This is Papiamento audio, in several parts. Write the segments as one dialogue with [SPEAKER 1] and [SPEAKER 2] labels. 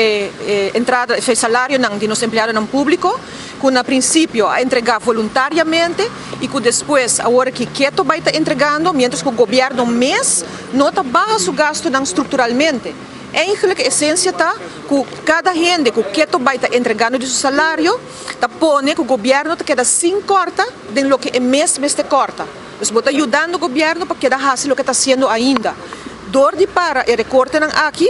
[SPEAKER 1] e entrada, e salarionan di nos empleadonan publico, cu na principio a entrega voluntariamente y cu despues awor aki keto bay ta entregando, mientras cu gobierno mes no ta baha su gastonan structuralmente. Eigenlijk esencia ta cu cada hende cu keto bay ta entregando di su salario, ta pone cu gobierno ta keda sin corta den loke e mes mester corta. Dus bo ta yudando gobierno pa keda haci loke ta haciendo ainda. Door di para e recortenan aki,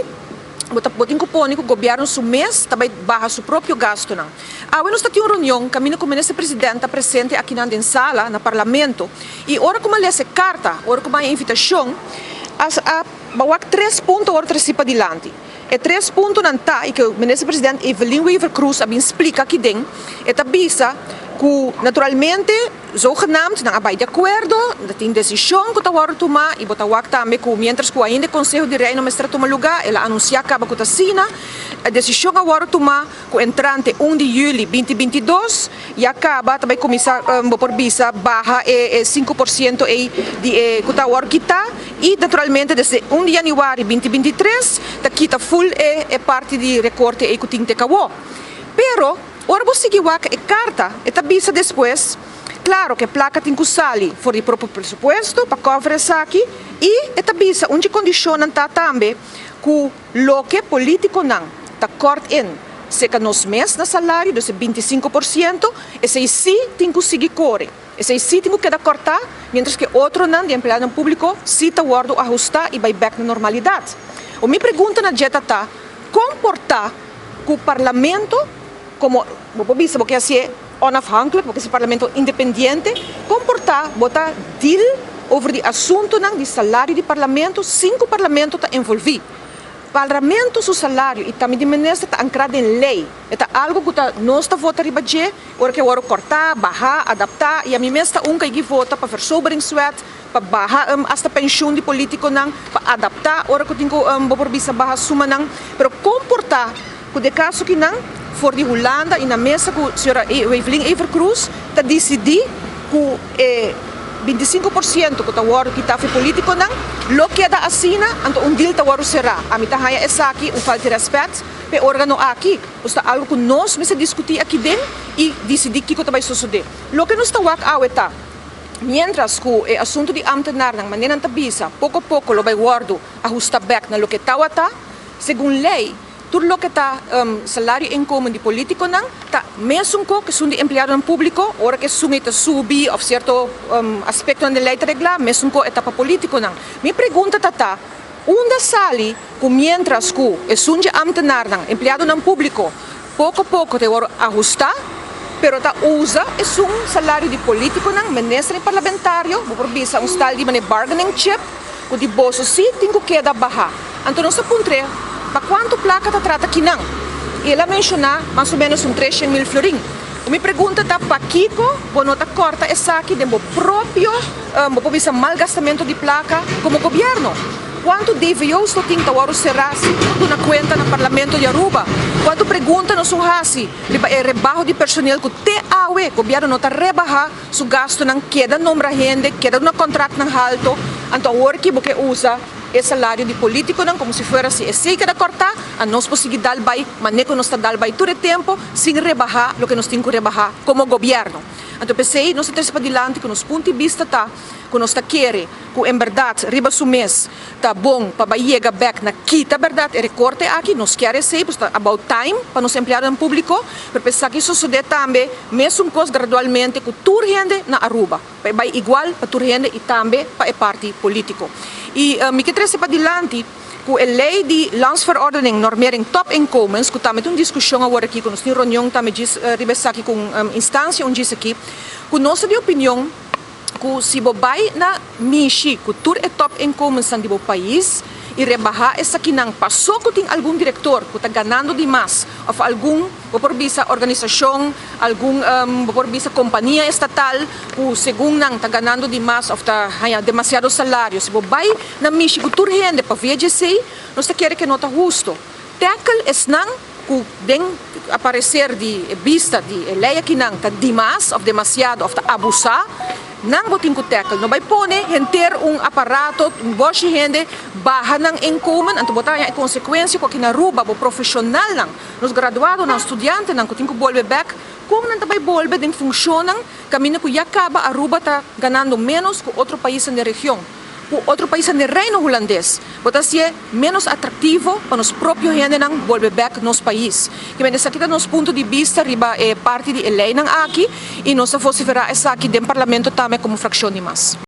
[SPEAKER 1] bo ta bo tin cu pone cu gobierno su mes ta bay baha su propio gastonan. Awe nos ta tin un reunion caminda cu Minister President ta presente akinan den sala na Parlamento y ora cu mi a lesa e carta, ora cu mi a haya invitacion, a a bawak tres punto a worde treci padilanti. E tres puntonan ta y cu Minister President Evelyn Wever-Croes a bin splica akiden, e ta bisa cu naturalmente, Zogenaamd nan a bai di akuerdo, ta tin desishon ku ta wòrdu tumá i bo ta wak tambe ku miéntras ku ainda e Konseho di Reino mester a tuma lugá, el a anunsiá kaba ku ta asina. E desishon a wòrdu tumá ku entrante un di yüli 2022 ya kaba ta bai kuminsá bo por bisa baha e 5% ei di e ku ta wòrdu kitá i naturalmente desde 1 di yanüari 2023 ta kita ful e parti di rekorte ei ku tin te kawó. Pero. Ora bo sigui wak e karta, e ta bisa despues, Klaro ku e plaka tin ku sali for di propio presupuesto pa kòver esaki i e ta bisa un dje kondishonnan ta tambe ku loke polítikonan ta kòrt in seka nos mes na salario, dus e 25%, esei sí tin ku sigui kore, esei sí tin ku keda kòrtá, miéntras ku e otronan di empleadonan públiko sí ta wòrdu ahustá i bai bèk na normalidat. O mi pregunta na dje ta ta, kon por ta ku Parlamento komo bo por bisa bo ke hasié onafhankelijk, bo ke hasi Parlamento independiente, kon por ta bo ta deal over di asuntunan di salario di Parlamento sin ku Parlamento ta envolví? Parlamento su salario i tambe di minister ta ankrá den lei, e ta algu ku ta nos ta vota riba dje ora ku e wòrdu kòrtá, bahá, adaptá i ami mes ta un ku a yigi vota pa versoberingswet, pa baha hasta penshun di politikonan, pa adaptá ora ku tin ku bo por bisa baha sumanan, pero komportá ku de kaso ki nan for di Hulanda i na mesa ku señora Evelyn Evercroes ta disidí ku e 25% ku ta wòrdu kitá for politikonan lo keda asina, anto un deal ta wòrdu será. Ami ta haña esaki un falta di rèspèt pa e órgano aki, pues ta algu ku nos mester diskutí aki den i disidí kiko ta bai sosodé. Loke nos ta wak awe ta. Mientras ku e asuntu di ámtenarnan, manera nan ta bisa, poko poko lo bai wòrdu ahustá bèk na loke tawata, segun lei, tur loke ta salario inkomen di polítikonan ta mesun ku esun di empleadonan públiko, ora ku esun ei ta subi òf sierto aspektonan di lei ta reglá, mesun ku e ta pa polítikonan. Mi pregunta ta ta, unda sali ku mientras ku esun dje ámtenarnan, empleadonan públiko, Poko poko ta e wòrdu ahustá, pero ta usa esun salario di polítikonan, minister i parlamentario, bo por bisa un stal di manera bargaining chip, ku di boso sí tin ku keda bahá. Anto nos ta puntr'é pa kuantu plaka ta trata kinan, i el a menshoná mas o ménos un 300.000 florin. Mi pregunta ta pakiko bo no ta kòrta esaki den bo propio, bo por bisa malgastamentu di plaka komo gobièrnu? Kuantu DVO's lo tin ta wòrdu será sin por duna kuenta na Parlamento di Aruba? Kuantu pregunta nos lo hasi riba e rebaho di personel ku te awe gobièrnu no ta rebahá su gastunan, keda nombra hende, keda duna kòntraktnan halto, anto awor ki bo ke usa e salario di polítikonan komo si fuera si esei keda kòrtá, a nos por sigui dal bai manera ku nos ta dal bai tur e tempu sin rebahá loke nos tin ku rebahá komo gobièrnu. Anto p'esei nos ta trese padilanti ku nos punto di bista ta ku nos ta kere ku en bèrdat riba su mes ta bon pa bai yega bèk na kita bèrdat e rekorte aki. Nos kier esei, pues ta about time pa nos empleadonan públiko, pero pa esaki sosodé tambe mesun kos gradualmente ku tur hende na Aruba, pa e bai igual pa tur hende i tambe pa e parti polítiko. I mi ke trese padilanti ku e lei di Landsverordening Normering Topinkomens, ku tambe ta un diskushon awor aki, ku nos tin reunion tambe djis riba esaki ku un instansia un djis aki, ku nos ta di opinion, ku si bo bai na mishi ku tur e topinkomensnan di bo pais i rebahá esakinan pasó ku tin algun direktor ku ta ganando di mas òf algun bo por bisa organisashon, algun bo por bisa kompania estatal ku segun nan ta ganando di mas òf ta haña demasiado salario. Si bo bai na mishi ku tur hende pa via dje esei, nos ta kere ke no ta husto. Tèkel esnan ku den apareser di e bista di e lei akinan ta dimas òf demasiado òf ta abusá. Nan bo tin ku tackle, no bai pone henter un aparato, un bòshi hende, baha nan inkomen, anto bo ta haña e konsekuensia ku aki na Aruba bo profeshonalnan, nos graduadonan, studiantenan ku tin ku bolbe bèk, kon nan ta bai bolbe den funshonnan kaminda ku ya kaba Aruba ta ganando ménos ku otro paisnan den region, ku otro paisnan den Reino Hulandes. Bo ta hasié ménos atraktivo pa nos propio hendenan bolbe bèk nos pais. Kimen esaki ta nos punto di bista riba e parti di e leinan aki i nos ta vosiferá esaki den Parlamento tambe komo frakshon di mas.